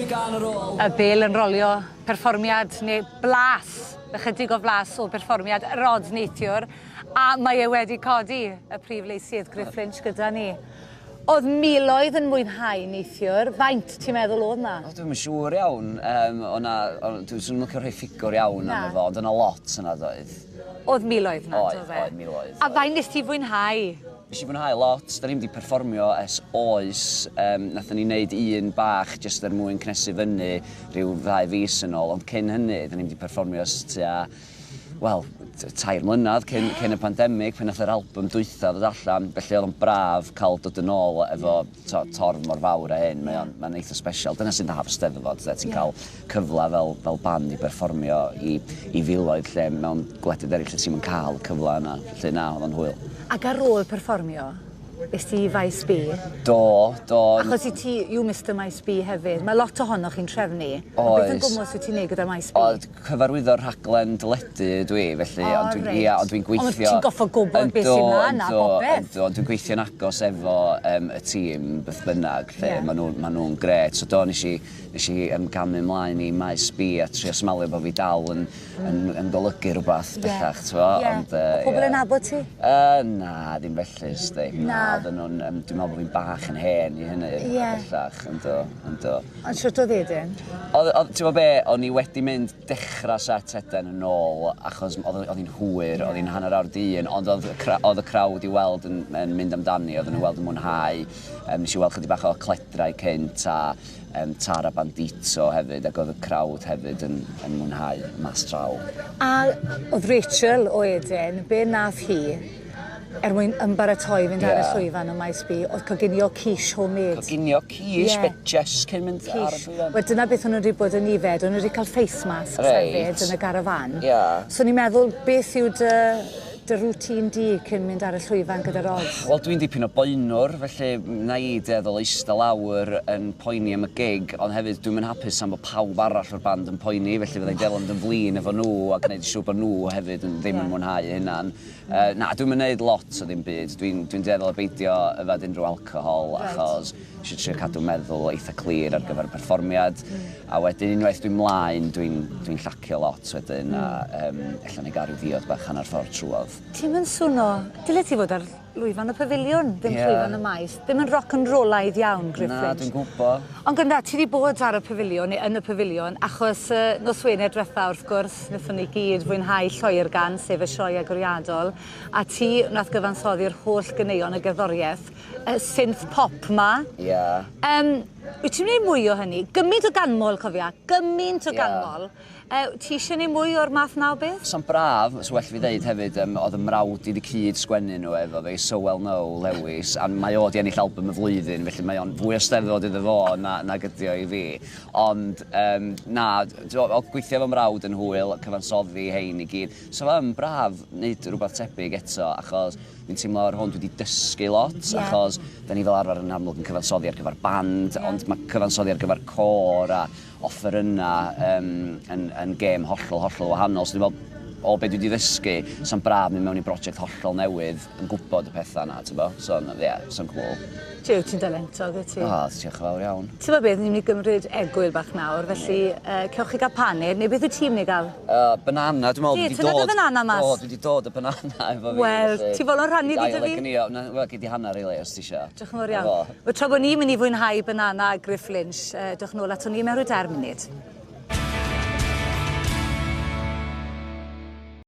Y bêl yn rolio, perfformiad neu blas, ychydig o flas o berfformiad Rod neithiwr, a mae e wedi codi y prif leisydd Griff Lynch gyda ni. Oedd miloedd yn mwynhau neithiwr, faint ti'n meddwl oedd 'na? O, dwi'm yn siŵr iawn, yym, o' 'na, o' dwi 'swn i'm licio rhoi ffigwr iawn arno fo, ond o' 'na lot yna doedd. Oedd miloedd 'na, do fe? Oedd, oedd miloedd. A faint nes ti fwynhau? Nes i fwynhau lot, da ni'm 'di perfformio ers oes, yym nathon ni neud un bach jyst er mwyn cnesu fyny rhyw ddau fis yn ôl, ond cyn hynny da ni'm 'di perfformio ers tua, wel, 3 mlynedd cyn y pandemig pan nath yr album dwytha ddod allan, felly oedd o'n braf cael dod yn ôl efo torf mor fawr a hyn, mae'n eitha special. Dyna sy'n dda efo Steddfod, de, ti'n cael cyfle fel band i berfformio i filoedd lle mewn gwledydd eraill lle ti'm yn cael y cyfle yna, felly na, oedd o'n hwyl. Ac ar ôl perfformio, es ti i Faes B? Do. Achos i ti, you Mr Maes B hefyd. Mae lot ohonoch chi'n trefnu. Oes. Beth yn gwmws wyt ti'n neud gyda Maes B? O, cyfarwyddo'r rhaglen deledu dwi, felly, ond dwi'n ia, ond dwi'n gweithio. Ond ti'n goffo gwybod beth sy'n mlaen a popeth. Yndw, ond dwi'n gweithio'n agos efo y tîm beth bynnag, lle maen nhw'n ma nhw grêt. So do, nes i gamu ymlaen i Maes B a trio smalio bod fi dal yn golygu rhywbeth bellach, ti'n fo? Ond, pobl yn nabod ti? Na, ddim felly, sti. Na, oedden nhw'n, dwi'n meddwl bod fi'n bach yn hen i hynny bellach, ynddo, ynddo. Ond siwt oedd Eden? Oedd, ti'n gwybod be, o'n i wedi mynd dechrau set Eden yn ôl, achos oedd hi'n hwyr, oedd hi'n 1:30, ond oedd y crowd i weld yn mynd amdani, oedden nhw weld yn mwynhau. Nes i weld chydig bach o Cledrau cynt a Tara Bandito hefyd, ac oedd y crowd hefyd yn mwynhau mas draw. A oedd Rachel o Eden, be nath hi er mwyn ymbaratoi fynd ar y llwyfan y Maes B, oedd coginio quiche homemade. Coginio quiche, yeah. Just cyn mynd ar y llwyfan? Wel, dyna beth o'n nhw wedi bod yn ifed, o'n nhw wedi cael face masks hefyd yn y garafan. So ni'n meddwl, beth yw dy routine di cyn mynd ar y llwyfan gyda'r Rods? Wel, dwi'n dipyn o boenwr, felly na i dueddol eistedd lawr yn poeni am y gig, ond hefyd dwi'n mynd hapus am bod pawb arall o'r band yn poeni, felly fyddai'n dueddol mynd yn flin efo nhw a gwneud siŵr bod nhw hefyd yn ddim yn mwynhau hynna'n. Na, dwi'n mynd neud lot o ddim byd. Dwi'n dueddol o beidio yfed unrhyw alcohol achos eisiau trio cadw meddwl eitha clir ar gyfer y perfformiad. A wedyn unwaith dwi'n mlaen, dwi'n llacio lot wedyn a ella na i gael rhyw ddiod bach hanner ffordd trwodd. Ti'n mynd swno, dyle ti fod ar lwyfan y pafiliwn, ddim llwyfan y maes. Ddim yn rock and roll-aidd iawn, Griff Na, Lynch. Dwi'n gwybod. Ond gwranda, ti wedi bod ar y pafiliwn, neu yn y pafiliwn, achos nos Wener diwetha, wrth gwrs, wnaethon ni gyd fwynhau Lloergan, sef y sioe agoriadol, a ti wnaeth gyfansoddi'r holl ganeuon y gerddoriaeth, y synth pop ma. Wyt ti'n gwneud mwy o hynny? Gymaint o ganmol, cofia, gymaint o ganmol. Ti eisiau gwneud mwy o'r math na o beth? So'n braf, so well fi ddeud hefyd, oedd y mrawd i wedi cyd sgwennu nhw efo fi, So Well No, Lewis, a mae o wedi ennill album y flwyddyn, felly mae o'n fwy o steddfod iddo fo na gydio i fi. Ond, na, oedd gweithio efo mrawd yn hwyl, cyfansoddi hein i gyd. So fo'n braf wneud rhywbeth tebyg eto, achos fi'n teimlo ar hwn dwi wedi dysgu lot, achos da ni fel arfer yn amlwg yn cyfansoddi ar gyfer band, ond mae cyfansoddi ar gyfer côr a offeryna yn gêm hollol, hollol wahanol. So dwi'n meddwl, o be dwi wedi ddysgu, so'n braf mynd mewn i brosiect hollol newydd yn gwybod y pethau yna, ti'n bo? So, ie, yeah, so'n cool. Jiw, ti'n dalentog, wyt ti? O, diolch yn fawr iawn. Ti'n gwybod beth, ni'n mynd i gymryd egwyl bach nawr, felly cewch chi gael paned, neu beth wyt ti'n mynd i gael? Banana, dwi'n meddwl Ti, dwi wedi ti'n dod dod y banana mas? Do, dwi wedi dod y banana efo fi. Wel, felly ti fodlon rhannu fi 'da fi? Wel, gei di hanner, really, os ti isio. Diolch yn fawr iawn. Wel, tra bod ni'n mynd i fwynhau banana a Griff Lynch, dewch nôl ato ni mewn rhyw 3 munud.